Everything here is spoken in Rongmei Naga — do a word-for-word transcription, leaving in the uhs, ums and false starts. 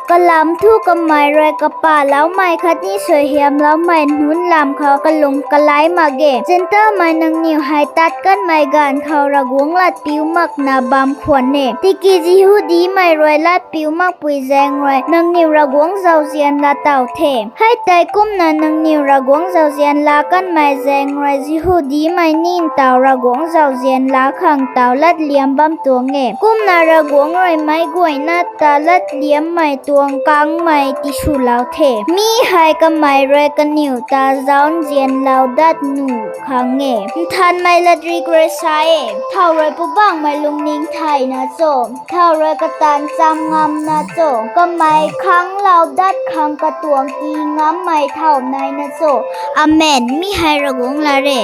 Kalam thu kamei rui kapahloumei khatni suaihiamloumei nunc lam khou kalung kalai mak ge. Zentelmei nangniw hei tat kanmei ganv khou Ravguangc lat piu makna bam khwan e. Tiki Jihudimei rui lat piu makpui zaeng rui nangniw Ravguangc zauzian laa taw the. Hei tei kumna nangniw Ravguangc zauzian laa kanmei zaeng rui Jihudimei ni ntaw Ravguangc zauzian laa khang taw latliam bam tuang e. Kumna Ravguangc rui meic guayna ta latliammei tuang kangmei tiswlou the. Mi hei kamei rui kaniw ta zauc nzianlou dat nuh khang e. Nthanmei latrik rui sa e, thow rui Poubauhmei lungning thayna cho? Thow rui kataanv cham ngamna cho? Kamei khanglou dat khang katuang tii ngammei thow naina cho? Amen. Mi hei Ravguangc lat e.